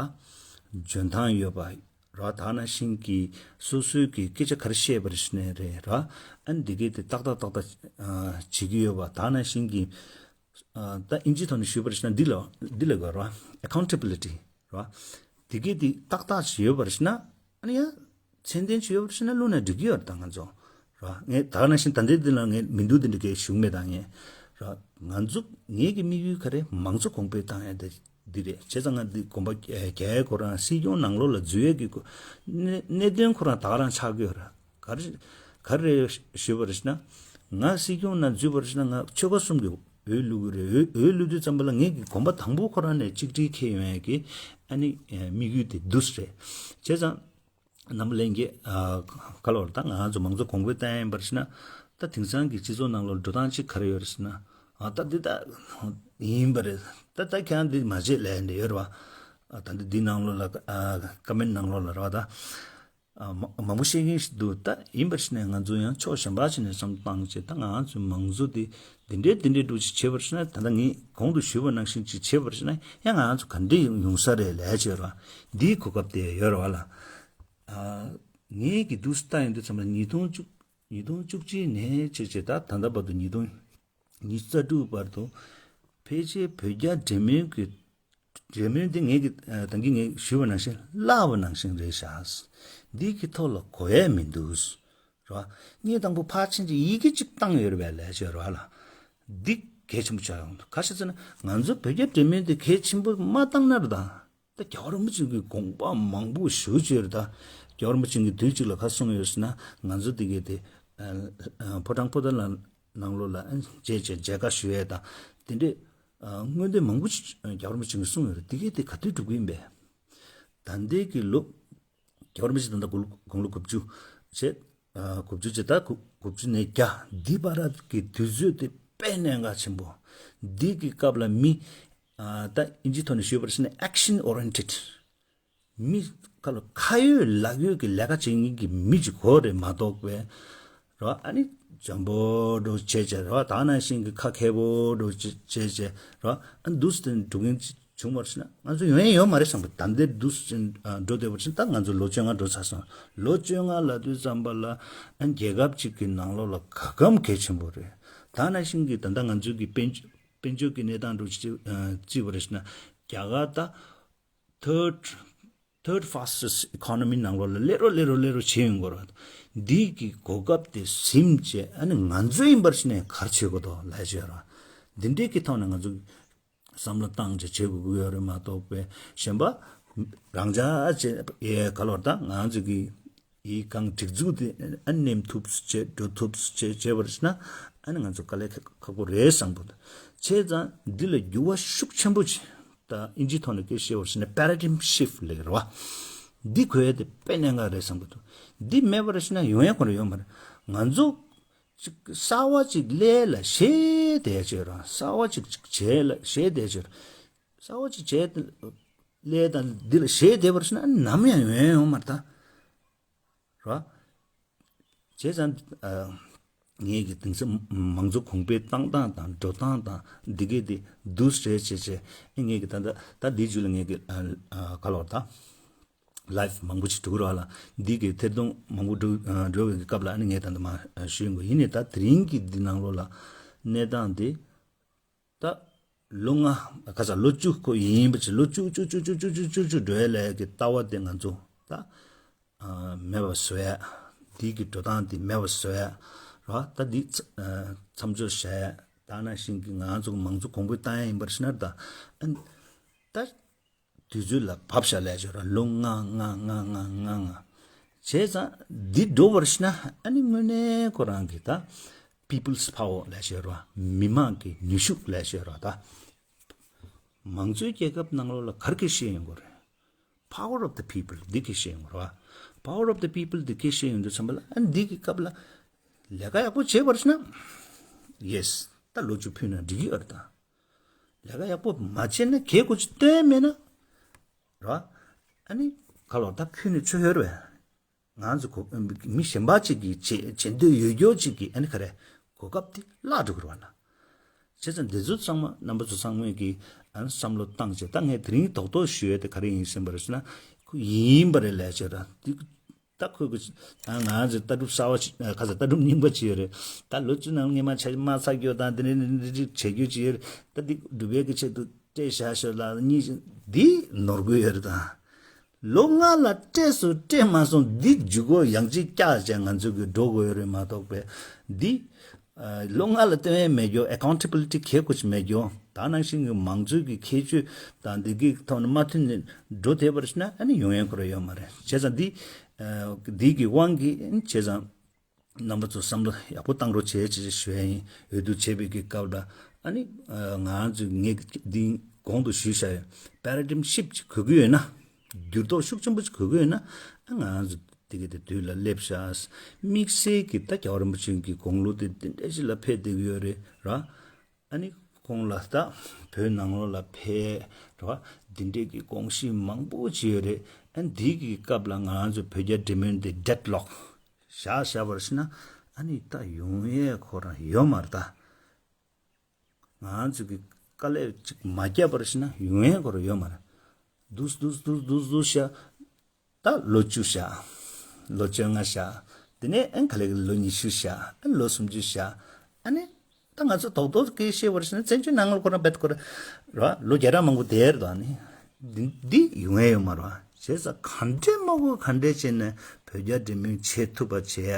འཇོན་ཐང་ཡོད་པ། ར་ད་ནང་བཞིན་གྱི་སོ་སོའི་གི་སྐད་ཆ་ག་རེ་བཤད་པར་ཞུ་ནས་རེད་ར། ཨ་ནི་འདི་གའི་དེ་ཏག་ཏག་ཏག་ཏག་བྱེད་ཀྱི་ཡོད་པ། ད་ནང་བཞིན་གྱི་ད་ཨིན་ཇིའི་ཐོག་ནས་ཞུས་པར་ཞུ་ན་འདི་ལ་འདི་ལ་གོ་ར། ཨེ་ཁའུན་ཊེ་བི་ལི་ཊི་ར། འདི་གའི་དེ་ཏག་ཏག་ཅིག་ཡོད་པར་ཞུ་ན་ཨ་ནི་ཡང་ཚད་ལྡན་ཅིག་ཡོད་པར་ཞུ་ན་བླུགས་ན་འགྲིག་གི་ཡོད་རེད། ད་ང་ཚོ་ར། ངས་ད་ག་ནང་བཞིན་ད་ལྟའི་འདི་ལ་ངས་མི་འདུག་འདི་འདྲ་གས་ཞུགས་མེད། ད་ངས་ར་ང་ཚོ་ངེད་ཀྱི་དམིགས་ཡུལ་ག་རེ་མང་གཙོ་གོང་འཕེལ་བཏང་ཡ་དེ་འདི་རེད། བྱས་ཙང་ང་འདི་གོམ་པ་རྒྱག་ཡ་ཁོ་རང་སྲིད་སྐྱོང་ནང་ལོགས་ལ་འཛུལ་ཡས་ཀྱི་གོ་གནད་གནད་དོན་ཁོ་རང་ད་ག་རང་ཆགས་ཀྱི་ཡོད་ར། ག་རེ་ག་རེ་ཞུས་པ་རེད་ཟེར་ན། ང་སྲིད་སྐྱོང་ནང་འཛུལ་བ་རེད་ཟེར་ན་ང་ཆོལ་ཁ་གསུམ་གྱི་འོས་བླུག་གི་རེད། འོས་འོས་བླུག་དུས་ཙམ་པ་ལ་ངེད་ཀྱི་གོམ་པ་དང་པོ་ཁོ་རང་ནས་གཅིག་སྒྲིལ་འཁེལ་ཡོང་ཡས་ཀྱི་ཨ་ནི་དམིགས་ཡུལ་དེ་འདུག་སེ་རེད། བྱས་ཙང་། རྣམ་པ་ལྷན་རྒྱས། ཁ་ལོར་ད་ང་ཚོ་མང་གཙོ་གོང་འཕེལ་བཏང་ཡིན་པར་ཞུ་ན། ད་དེང་སང་གི་སྤྱི་ཚོགས་ནང་ལོགས་འགྲོ་སྟངས་གཅིག་ག་རེ་ཡོད་རེད་ཟེར་ན། ཨ་ད་འདི་ད་ཡིན་པ་རེད། ད་ད་ཁྱེད་རང་འདི་མ་བྱེད་ལབ་འདི་ཡོད་རེད་བ། ཨ་ད་འདི་འདི་ནང་ལོགས་ལ་ཨ་ཀོ་མེན་ཊི་ནང་ལོགས་ལ་རེད་བ་ད། ཨ་མ་མང་པོ་བཤད་མཁན་ཞིག་འདུག་ད་ཡིན་པར་བྱས་ནས་ང་ཚོ་ཡང་ཕྱོགས་གཞན་པ་ཞིག་ནས་བསམ་བློ་བཏང་བྱས། ད་ང་ཚོའི་མང་གཙོ་འདི་འདི་འདྲའི་འདི་འདྲའི་འགྲོ་ཅིག་བྱེད་པར་བྱས་ན། ད་ལྟ་ངས་གོང་དུ་ཞུས་པ་ནང་བཞིན་ཅིག་བྱེད་པར་བྱས་ན་ཡང་ང་ཚོ་ག་འདྲ་ཡོང་ས་རེད་ལབ་བྱས་ར། འདིའི་གོ་སྐབས་དེ་ཡོད་རེད་བ་ལ། ཨ་ངས་ཀྱི་འདུག་སེ་ལྟ་ཡོང་དུས་ཙམ་ལ་ཉིས་སྟོང་བཅུ་ཉིས་སྟོང་བཅུ་གཅིག་ནས་བྱས་བྱས་ད་ད་ལྟ་བར་དུ་ཉིས་སྟོང་ཉི་ཤུ་རྩ་དྲུག་བར་དུ་ཕལ་ཆེར་བོད་རྒྱ་འབྲེལ་མོལ་གྱི་འབྲེལ་མོལ་འདི་ངས་ཀྱི་ཨ་ད་གིན་ངས་ཞུས་པ་ནང་བཞིན་བརླག་པ་ནང་བཞིན་རེད་ཤག་འདི་གི་ཐོག་ལ་གོ་ཡས་མི་འདུག་རེད་བ། ངས་དང་པོ་ཕར་ཕྱིན་གྱི་ཡི་གེ་གཅིག་བཏང་ཡོད་རེད་པས་ལབ་བྱས་རེད་བ་ལ། འདི་གལ་ཆེན་པོ་ཆགས་ཡོང་འདུག་ག་རེ་ཟེར་ན་ང་ཚོ་བོད་རྒྱ་འབྲེལ་མོལ་འདི་གལ་ཆེན་པོ་མ་བཏང་ན་རེད་ད། ད་རྒྱལ་བ་རིན་པོ་ཆེ་གི་དགོངས་པ་མང་པོ་ཞུ་བྱས་རེད་ད། རྒྱལ་བ་རིན་པོ་ཆེ་གིས་དུས་གཅིག་ལ་ག་གསུངས་ཡོད་ཟེར་ན། ང་ཚོ་འདི་གའི་དེ་ཨ་ཨ་ཕོ་བྲང་པོ་ཏཱ་ལ་ནང་ལོགས་ལ་ཨ་མཇལ་བྱས་མཇལ་ཁ་ཞུ་ཡས་དང་དེ་འདྲས་ཨ་མངོན་འདོད་མང་པོ་ཞིག་རྒྱལ་བ་རིན་པོ་ཆེ་གིས་གསུངས་ཡོད་རེད། དེ་གའི་དེ་ག་དུས་འགྲུབ་ཀྱི་ཡིན་པས། ད་ལྟའི་གི་ལོ་རྒྱལ་བ་རིན་པོ་ཆེ་ད་ལྟ་དགུང་ལོ་དགུང་ལོ་དགུ་བཅུ་བྱས། ཨ་དགུ་བཅུ་བྱས། ད་དགུ་དགུ་བཅུ་ནས་བརྒྱ་འདི་བར་གྱི་དུས་ཚོད་དེ་དཔེ་གནད་འགག་ཆེན་པོ། འདི་གི་སྐབས་ལ་མི་ཨ་ད་ཨིན་ཇིའི་ཐོག་ནས་ཞུས་པར་བྱས་ན་action oriented། མི་ཁ་ལ་ཁ་ཡོད་ལག་ཡོད་ཀྱི་ལས་ཀ་བྱེད་མཁན་གྱི་མི་ཅིག་དགོས་རེད་མ་གཏོགས་པས། རེད་བ། ཨ་ནི་འཇམ་པོ་འགྲོ་བྱས་བྱས་རེད་བ། ད་ནང་བཞིན་གྱི་ཁ་མཁས་པོ་འགྲོ་བྱས་བྱས་བྱས་རེད་བ། ཨ་ནི་འདུག་སེ་འགྲོ་མཁན་ཅིག་བྱུང་བར་ཕྱིན་ན་ང་ཚོ་ཡོང་ཡ་ཡོད་མ་རེད་བསམ་པ། ད་འདིར་འདུག་སེ་འགྲོ་བསྡད་པར་ཕྱིན་ད་ང་ཚོ་ལོ་བཅོ་ལྔ་འགྲོ་ཚར་སོང་། ལོ་བཅོ་ལྔ་ལ་དུས་ཙམ་པ་ལ་ཨ་རྒྱལ་ཁབ་ཅིག་གི་ནང་ལོགས་ལ་ག་གམ་གལ་ཆེན་པོ་རེད། ད་ནང་བཞིན་གྱི་ད་ལྟ་ང་ཚོའི་གི་དཔལ་འབྱོར་དཔལ་འབྱོར་གྱི་གནས་སྟངས་འགྲོ་ཅིག་བརྩིས་པར་ཕྱིན་ན་རྒྱ་གར་ད་third third fastest economy ནང་ལོགས་ལ་སླེབས་རོགས་སླེབས་རོགས་སླེབས་རོགས་བྱེད་ཡོང་དགོས་རེད། འདི་གི་གོ་སྐབས་དེ་ཟིན་བྱས་ཨ་ནི་ང་ཚོ་ཡིན་པར་ཕྱིན་ནས་ག་རེ་བྱེད་དགོས་འདུག་ལབ་བྱས་ར། འདི་འདྲའི་གི་ཐོག་ནས་ང་ཚོ་བསམ་བློ་བཏང་བྱས་བྱེད་དགོས་ཀྱི་ཡོད་རེད་མ་གཏོགས་པའི་གཞན་པ་རང་འཇགས་བྱས་ཡས་ག་ལོར་ད་ང་ཚོ་གི་ཡི་གང་སྒྲིག་འཛུགས་དེ་ཨ་ནེམ་ཐུབ་བྱས་འགྲོ་ཐུབ་བྱས་བྱས་པར་ཕྱིན་ན་ཨ་ནི་ང་ཚོ་དཀའ་ལས་ཁག་པོ་རེད་བསམ་གི་འདུག་བྱས་ཙང་འདི་ལ་འགྱུར་བ་ཤུགས་ཆེན་པོ་ཅིག་ད་ཨིན་ཇིའི་ཐོག་ནས་སྐད་ཆ་བཤད་པར་ཕྱིན་ན་paradigm shift ལབ་ཀྱི་རེད་བ། འདི་དགོས་ཡ་དེ་དཔེ་གནད་འགག་རེད་བསམ་གི་འདུག་འདི་མེད་པར་ཕྱིན་ན་ཡོང་ཡ་ཁོ་རང་ཡོད་མ་རེད། ང་ཚོ་ཅིག་གསར་བ་ཅིག་སླེབས་ལ་ཞེད་བསྡད་ཡ་ཅིག་ཡོད་རེད། གསར་བ་ཅིག་ཅིག་བྱས་ལ་ཞེད་བསྡད་ཡ་ཅིག་ཡོད་རེད། གསར་བ་ཅིག་བྱས་སླེབས་དང་འདི་ལ་ཞེད་བསྡད་པར་ཕྱིན་ན་ནམ་ཡང་ཡོང་ཡ་ཡོད་མ་རེད་ད། རེད་བ། བྱས་ཙང་ཨ་ངེད་ཀྱི་དེང་སང་མང་གཙོ་གོང་འཕེལ་བཏང་སྟངས་དང་འགྲོ་སྟངས་དང་འདི་གས་དེ་འདུག་སེ་བྱས་བྱས་ཨེ་ངེད་ཀྱི་ད་ལྟ་ད་འདིའི་རྒྱུད་ལ་ངེད་ཀྱི་ཨ་ཨ་ག་ལོར་ད་live མང་པོ་ཞིག་འགྲོ་གི་རེད་བ་ལ། འདི་གི་ཐད་གཏོང་མང་པོ་འགྲོ་ཨ་འགྲོ་བའི་སྐབས་ལ་ཨ་ནི་ངས་ད་ལྟ་མ་ཨ་ཞུས་ཡོང་གི་ཡིན་ནའི་ད་དེ་རིང་གི་འདི་ནང་ལོགས་ལ་གནས་སྟངས་དེ། ད་ལོ་ལྔ་ཁ་ས་ལོ་བཅུ་ཁོ་ཡིན་པ་ཅིག་ལོ་བཅུ་བཅུ་བཅུ་བཅུ་བཅུ་བཅུ་བཅུ་བཅུ་འགྲོ་ཡ་ལས་ཀྱི་ལྟ་བ་དེ་ང་ཚོ་ད་ཨ་མེད་པ་བཟོ་ཡ། འདི་གི་འགྲོ་སྟངས་དེ་མེད་པ་བཟོ་ཡ་ར། ད་འདི་ཚ་ཨ་མཚམས་འཇོག་བྱ་ཡ། ད་ནང་བཞིན་གྱི་ང་ཚོ་མང་གཙོ་གོང་འཕེལ་བཏང་ཡ་ཡིན་པར་ཕྱིན་ན་ད་ཨ་ད་དུས་ཚོད་ལ་བབས་ཤག་ལས་བྱ་ར། ལོ་ལྔ་ལྔ་ལྔ་ལྔ་ལྔ་ལྔ་བྱས་ཙང་འདི་འགྲོ་བར་ཕྱིན་ན་ཨ་ནི་དངོས་གནས་ཁོ་རང་གི་ད། People's Power ལབ་བྱས་ར། མི་མང་གི་ནུས་ཤུགས་ལབ་བྱས་ར་ད། མང་གཙོའི་རྒྱལ་ཁབ་ནང་ལོགས་ལ་ག་རེ་སྐད་བཤད་ཡོང་གི་རེད། Power of the people འདི་སྐད་བཤད་ཡོང་གི་རེད་བ། Power of the people འདི་སྐད་བཤད་ཡོང་དུས་ཙམ་པ་ལ་ཨ་འདི་གི་སྐབས་ལ་ལས་ཀ་ཡག་པོ་བྱས་པར་ན། Yes ད་ལོ་བཅུ་ཕུལ་ན་འགྲིག་གི་ཨ་རེད་ད། ལས་ཀ་ཡག་པོ་མ་བྱས་ན་གལ་གོ་ཅི་སྟོན་མེད་ན། ར། ཨ་ནི་ག་ལོ་ད་ཕུལ་ནས་ཆོ་ཡོད་རེད་བས། ང་ཚོ་གོ་མི་གཞན་པ་ཅིག་གིས་བྱེད་བྱེད་འདོད་ཡོད་རྒྱུ་ཅིག་གིས་ཨ་ནི་ག་རེ་གོ་སྐབས་དེ་བརླག་འགྲོ་གི་རེད་བ་ལ། བྱས་ཙང་འདི་ཚོ་ཚང་མ་རྣམ་པ་ཚོ་ཚང་མས་ཀྱིས་ཨ་ནི་བསམ་བློ་བཏང་བྱས། ད་ངས་དེ་རིང་རྡོག་རྡོག་ཞུ་ཡས་དེ་ག་རེ་ཡིན་ཟེར་བ་རེད་ཟེར་ན། ཁོ་ཡིན་པ་རེད་ལས་བྱས་ར་འདི་ད་ཁོས་ཁོ་ཨ་ང་ཚོ་ལྟ་གྲུབ་གསར་བ་ཞིག་ཁ་ས་ལྟ་གྲུབ་རྙིང་པ་ཅིག་ཡོད་རེད། ད་ལོ་བཅུ་ནང་སྔས་མ་ཆ་མ་ཚ་རྒྱུ་དང་དེ་འདྲ་འདྲ་འདྲ་བྱེད་རྒྱུ་ཅིག་ཡོད་རེད། ད་འདི་སྒྲུབ་ཡས་ཀྱི་ཆེད་དུ། སྤྲད་བཞག་ཤོག་ལ་གཉིས་འདི་ནོར་དགོས་ཡོད་རེད་ད། ལོ་ལྔ་ལ་སྤྲད་སོང་སྤྲད་མ་སོང་འདི་འཇུག་གོ་ཡང་ཅིག་བཀྱག་བྱས་ང་ཚོ་གི་འགྲོ་དགོས་ཡོད་རེད་མ་གཏོགས་པས་འདི། ཨ་ལོ་ལྔ་ལ་སྟོན་ཡས་མེད་རྒྱུ། Accountability གལ་ཁོ་ཅིག་མེད་རྒྱུ། ད་ནང་བཞིན་གྱི་མང་གཙོའི་གི་ཁྱད་ཆོས་དང་འདི་གི་ཐོག་ནས་མ་མཐུན་ནས་འགྲོ་བསྡད་པར་ཕྱིན་ན་ཨ་ནི་ཡོང་ཡས་ཁོ་ར་ཡོད་མ་རེད། བྱས་ཙང་འདི་ཨ་འདི་གི་དབང་གིས་བྱས་ཙང་། རྣམ་པ་ཚོ་བསམ་བློ་ཡག་པོ་བཏང་རོགས་བྱེད་ཅེས་ཞུ་ཡ་ཡིན། འོས་བསྡུ་བྱེད་པའི་གི་སྐབས་ལ་ཨ་ནི་ང་ཚོས་ངས་འདི་གོང་དུ་ཞུས་བཞག་ཡོད། Paradigm shift ཅིག་དགོས་ཀྱི་ཡོད་ན། འགྱུར་ལྡོག་ཤུགས་ཆེན་པོ་ཅིག་དགོས་ཀྱི་ཡོད་ན་ཨ་ང་ཚོ་དེ་གི་དེ་དུས་ལ་སླེབས་ཤག་དམིགས་བསལ་གྱི་ད་རྒྱལ་བ་རིན་པོ་ཆེ་གི་དགུང་ལོ་དེ་དེ་འདྲ་ཞིག་ལ་ཕེབས་བསྡད་ཀྱི་ཡོད་རེད་ར། ཨ་ནི་ཁོང་ལ་ད་བོད་ནང་ལོགས་ལ་ཕེབས་རེད་བ། འདི་འདྲས་ཀྱི་དགོངས་གཞི་མང་པོ་ཅིག་ཡོད་རེད། ཨ་ནི་འདི་གི་སྐབས་ལ་ང་རང་ཚོ་བོད་རྒྱ་འབྲེལ་མོལ་འདི་ཌེཌ་ལོག་བཞག་བཞག་པར་ཤི་ན། ཨ་ནི་ད་ཡོང་ཡས་ཁོ་རང་ཡོད་མ་རེད་ད། ང་རང་ཚོ་གི་དཀའ་ལས་ཅིག་མ་བརྒྱབ་པར་ཤི་ན་ཡོང་ཡས་ཁོ་རང་ཡོད་མ་རེད། འདུག་འདུག་འདུག་འདུག་འདུག་བཞག་ད་ལོ་བཅུ་བཞག་ལོ་བཅོ་ལྔ་བཞག་དེ་ནས་ཨན་ག་ལེ་གི་ལོ་ཉི་ཤུ་བཞག་ཨན་ལོ་སུམ་ཅུ་བཞག་ཨ་ནི། ད་ང་ཚོ་རྡོག་རྡོག་སྐད་བཤད་པར་ཤི་ན་བཙན་བྱོལ་ནང་ལ་ཁོ་རང་བེད་ཁོ་ར་ར་ལོ་བརྒྱ་ཕྲག་མང་པོ་བསྡད་རེད་ད་ནི། འདི་འདི་ཡོང་ཡས་ཡོད་མ་རེད་བ། བྱས་ཙང་ག་འདྲས་མ་དགོས་ག་འདྲས་བྱས་ནས་བོད་རྒྱ་འབྲེལ་མོལ་བྱེད་ཐུབ་པ་བྱས་ཡ།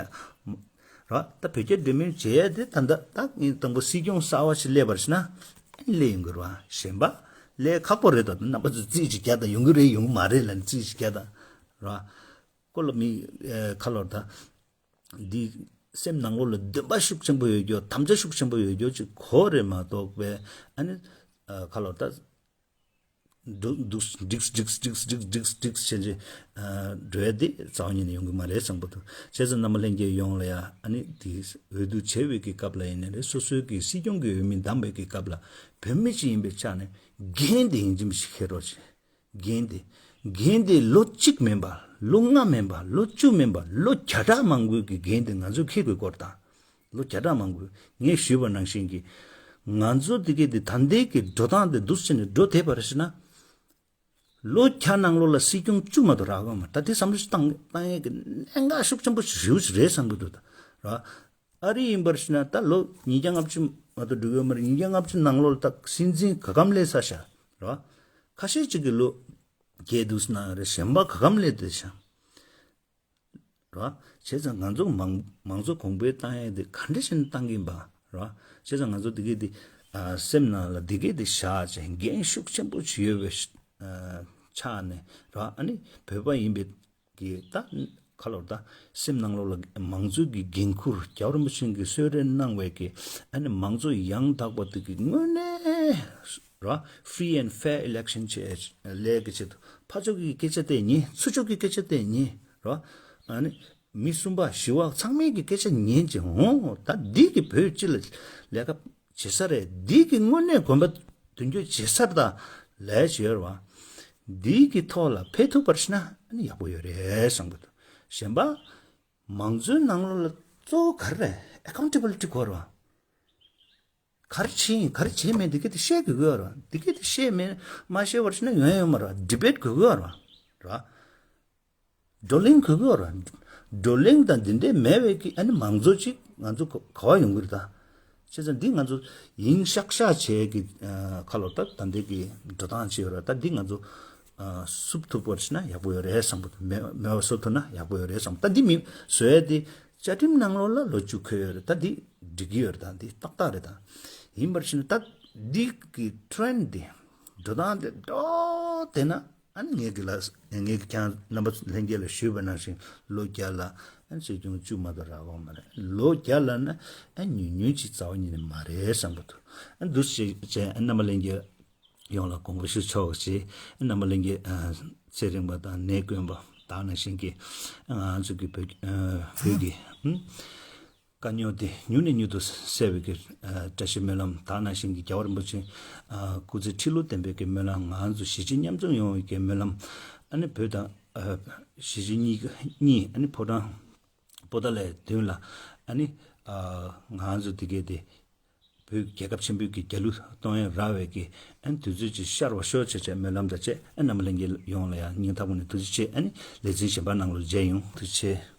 ར་ད་བོད་རྒྱ་འབྲེལ་མོལ་བྱེད་ཡ་དེ་ད་ད་ད་ངས་དང་པོ་སྲིད་སྐྱོང་གསར་བ་ཞིག་སླེབས་པར་ཤི་ན་སླེབས་ཡོང་གི་རེད་བ། གཞན་པ་སླེབས་ཁག་པོ་རེད་ད། རྣམ་པ་ཚོ་རྩིས་ཅིག་རྒྱག་ད་ཡོང་གི་རེད་ཡོང་གི་མ་རེད་ལ་རྩིས་ཅིག་རྒྱག་ད་ར། ཀོ་ལ་མི་ཁ་ལོར་ད། འདི་སེམས་ནང་ལོགས་ལ་འདུན་པ་ཤུགས་ཆེན་པོ་ཡོད་རྒྱུ་དམ་བཅའ་ཤུགས་ཆེན་པོ་ཡོད་རྒྱུ་ཅིག་གོ་རེ་མ་གཏོགས་པའི་ཨ་ནི་ཁ་ལོར་ད། འགྲིག་འགྲིག་འགྲིག་བྱས་འགྲིག་འགྲིག་འགྲིག་བྱས་འགྲིག་འགྲོ་ཡ་དེ་རྩ་བ་ཉིད་ནས་ཡོང་གི་མ་རེད་བསམ་གི་འདུག་བྱས་ཙང་རྣམ་པ་ལྷན་རྒྱས་ཡོངས་ལ་ཡ་ཨ་ནི་དེ་འོས་བསྡུ་བྱེད་པའི་གི་སྐབས་ལ་ཡིན་ནའི་རེད། སོ་སོའི་གི་སྲིད་སྐྱོང་གི་འོས་མི་བདམས་པའི་གི་སྐབས་ལ་བོད་མི་ཅིག་ཡིན་པའི་ཆ་ནས་འགན་དེ་ཡིན་གཅིག་མིན་གཅིག་འཁྱེར་རོགས་བྱེད། འགན་དེ། འགན་དེ་ལོ་གཅིག་མིན་པ། ལོ་ལྔ་མིན་པ། ལོ་བཅུ་མིན་པ། ལོ་བརྒྱ་ཕྲག་མང་པོའི་གི་འགན་དེ་ང་ཚོས་འཁྱེར་དགོས་སྐོར་དང་། ལོ་བརྒྱ་ཕྲག་མང་པོའི་ངས་ཞུས་པ་ནང་བཞིན་གྱི་ང་ཚོ་དེ་གའི་དེ་ད་ལྟའི་གི་འགྲོ་སྟངས་དེ་འདུག་ཟེར་ནས་འགྲོ་བསྡད་པ་རེད་ཟེར་ན། ལོ་བརྒྱ་ནང་ལོགས་ལ་སྲིད་སྐྱོང་བཅུ་མ་གཏོགས་རག་གི་མ་རེད། ད་དེ་བསམ་བློ་ཞིག་བཏང་བཏང་ཡས་ཀྱི་གནད་འགག་ཤུགས་ཆེན་པོ་ཞིག་རེད་བསམ་གི་འདུག་ད་ར། ཨ་རི་ཡིན་པར་ཞུ་ན་ད་ལོ་ཉིས་བརྒྱ་ལྔ་བཅུ་མ་གཏོགས་འགྲོ་གི་ཡོད་མ་རེད། ཉིས་བརྒྱ་ལྔ་བཅུ་ནང་ལོགས་ལ་ད་སྲིད་འཛིན་ག་གམ་སླེབས་ཚར་ཤག་རེད་བ། ཁ་ཤས་ཅིག་གི་ལོ་བརྒྱད་འདུག་སེ་གནང་ཡོད་རེད། གཞན་པ་ག་གམ་སླེབས་བསྡད་ཤག་རེད་བ། བྱས་ཙང་ང་ཚོ་མང་མང་གཙོ་གོང་འཕེལ་བཏང་ཡས་དེ་ག་འདྲ་བྱས་ནས་བཏང་གི་ཡིན་པ་རེད་བ། བྱས་ཙང་ང་ཚོ་དེ་གའི་དེ་ཨ་སེམས་ནང་ལ་དེ་གའི་དེ་བཞག་བྱས་འགན་ཤུགས་ཆེན་པོ་ཞིག་ཡོད་པའི་ཨ་ཆ་ནས་རེད་བ། ཨ་ནི་བོད་པ་ཡིན་པའི་གི་ད་ཁ་ལོར་ད་སེམས་ནང་ལོགས་ལ་མང་གཙོའི་གི་འགན་འཁུར་རྒྱལ་བ་རིན་པོ་ཆེ་གིས་གསོལ་རས་གནང་བའི་གི་ཨ་ནི་མང་གཙོ་ཡང་དག་པ་དེ་གི་དངོས་གནས་ར་free and fair election་བྱས་ལས་ཀྱི་ཆེད་དུ་ཕར་ཕྱོགས་ཀྱི་སྐད་ཆ་དེ་ཉན། ཚུར་ཕྱོགས་ཀྱི་སྐད་ཆ་དེ་ཉན་ར། ཨ་ནི་མི་གསུམ་པ་བཞི་པ་ཚང་མའི་གི་སྐད་ཆ་ཉན་ཅིང་འོང་། ད་འདི་གི་བོད་སྤྱི་ལ་ལས་ཀ་བྱེད་ས་རེད། འདི་གི་དངོས་གནས་དགོན་པ་དོན་འཁྱོལ་བྱེད་ས་རེད། ད་ལས་བྱེད་ཡོད་རེད་བ། འདི་གི་ཐོག་ལ་ཕེབས་ཐུབ་པར་ཤི་ན་ཨ་ནི་ཡག་པོ་ཡོད་རེད་བསམ་གི་འདུག་གཞན་པ་མང་གཙོའི་ནང་ལོགས་ལ་གཙོ་བོ་ག་རེ་རེད། ཨེ་ཁའུན་ཊེ་བི་ལི་ཊི་དགོས་རེད་བ། ག་རེ་བྱས་ཡིན་ག་རེ་བྱས་མེད་འདི་གི་དེ་བཤད་དགོས་ཀྱི་ཡོད་རེད་བ། འདི་གི་དེ་བཤད་མེད་མ་བཤད་པར་ཤི་ན་ཡོང་ཡ་ཡོད་མ་རེད་བ། ཌི་བེཊ་དགོས་ཀྱི་ཡོད་རེད་བ། རེད་བ། བགྲོ་གླེང་དགོས་ཀྱི་ཡོད་རེད་བ། བགྲོ་གླེང་དང་འདི་འདྲའི་མེད་པའི་གི་ཨ་ནི་མང་གཙོ་ཅིག་ང་ཚོ་ག་ག་བ་ཡོང་གི་རེད་ད། བྱས་ཙང་འདི་ང་ཚོ་ཡིན་ཤག་ཤག་བྱས་ཀྱི་ཨ་ཁ་ལོ་ད་ད་འདི་གི་འགྲོ་སྟངས་ཅིག་ཡོད་རེད། ད་འདི་ང་ཚོ་ཨ་བསུབ་ཐུབ་པར་ཤི་ན་ཡག་པོ་ཡོད་རེད་བསམ་གི་འདུག་མེད་མེད་པ་བཟོ་ཐུབ་ན་ཡག་པོ་ཡོད་རེད་བསམ། ད་འདི་མི་བཟོ་ཡ་དེ་བཅའ་ཁྲིམས་ནང་ལོགས་ལ་ལོ་བཅུ་འཁོད་ཡོད་རེད། ད་འདི་འགྲིག་གི་ཡོད་རེད། ད་འདི་ཏག་ཏག་རེད། ད་ཡིན་པར་ཤི་ན་ད་འདི་གི་ཊི་རེན་ཌི་འདི་འགྲོ་སྟངས་དེ་འགྲོ་བསྡད་ན། ཨ་ནི་ངས་ཀྱི་ལ་ངས་ཀྱི་ཁྱེད་རྣམ་པ་ལྷན་རྒྱས་ལ་ཞུས་པ་ནང་བཞིན་ལོ་བརྒྱ་ལ་ཨ་ནི་སྲིད་སྐྱོང་བཅུ་མ་གཏོགས་རག་གི་མ་རེད། ལོ་བརྒྱ་ལ་ནི་ཨ་ཉུང་ཉུང་ཅིག་རྩ་བ་ཉིད་ནས་མ་རེད་བསམ་གི་འདུག་ཨ་འདུག་སེ་བྱས་ཨ་རྣམ་པ་ལྷན་རྒྱས་ཡོངས་ལ་དགོངས་པ་ཞུ་ཆོག་ཅེས་ཨ་རྣམ་པ་ལྷན་རྒྱས་ཨ་ཚེ་རིང་པ་དང་ནེ་དཀོན་པ་དག་ནང་བཞིན་གྱི་ཨ་ང་ཚོ་གི་བོད་ཨ་བོད་ཀྱི་ཨ། དཀའ་རྙོག་དེ་མྱུར་ནས་མྱུར་དུ་སེལ་བའི་གི་ཨ་བཀྲ་ཤིས་སྨོན་ལམ་དག་ནང་བཞིན་གྱི་རྒྱལ་བ་རིན་པོ་ཆེ་ཨ་སྐུ་ཚེ་ཁྲི་ལོ་བརྟན་པའི་གི་སྨོན་ལམ། ང་ཚོ་གཞིས་བྱེས་མཉམ་འཛོམས་ཡོང་བའི་གི་སྨོན་ལམ། ཨ་ནི་བོད་དང་ཨ་གཞིས་བྱེས་གཉིས་གཉིས་ཨ་ནི་ཕོ་བྲང་པོ་ཏཱ་ལའི་མདུན་ལ་ཨ་ནི་ཨ་ང་ཚོ་དེ་གའི་དེ་བོད་རྒྱལ་ཁབ་ཆེན་པོའི་གི་རྒྱལ་གླུ་གཏོང་ཡ་རག་པའི་གི་ཨ་ནི་དུས་ཚོད་ཅིག་ཤར་བ་ཤོག་ཅེས་བྱས་སྨོན་ལམ་དང་བཅས་ཨ་རྣམ་པ་ལྷན་རྒྱས་ཡོངས་ལ་ཡང་སྙིང་ཐག་པ་ནས་ཐུགས་རྗེ་ཆེ། ཨ་ནི་ལེ་ཚན་གཞན་པ་ནང་ལ་མཇལ་ཡོང་། ཐུགས་རྗེ་ཆེ།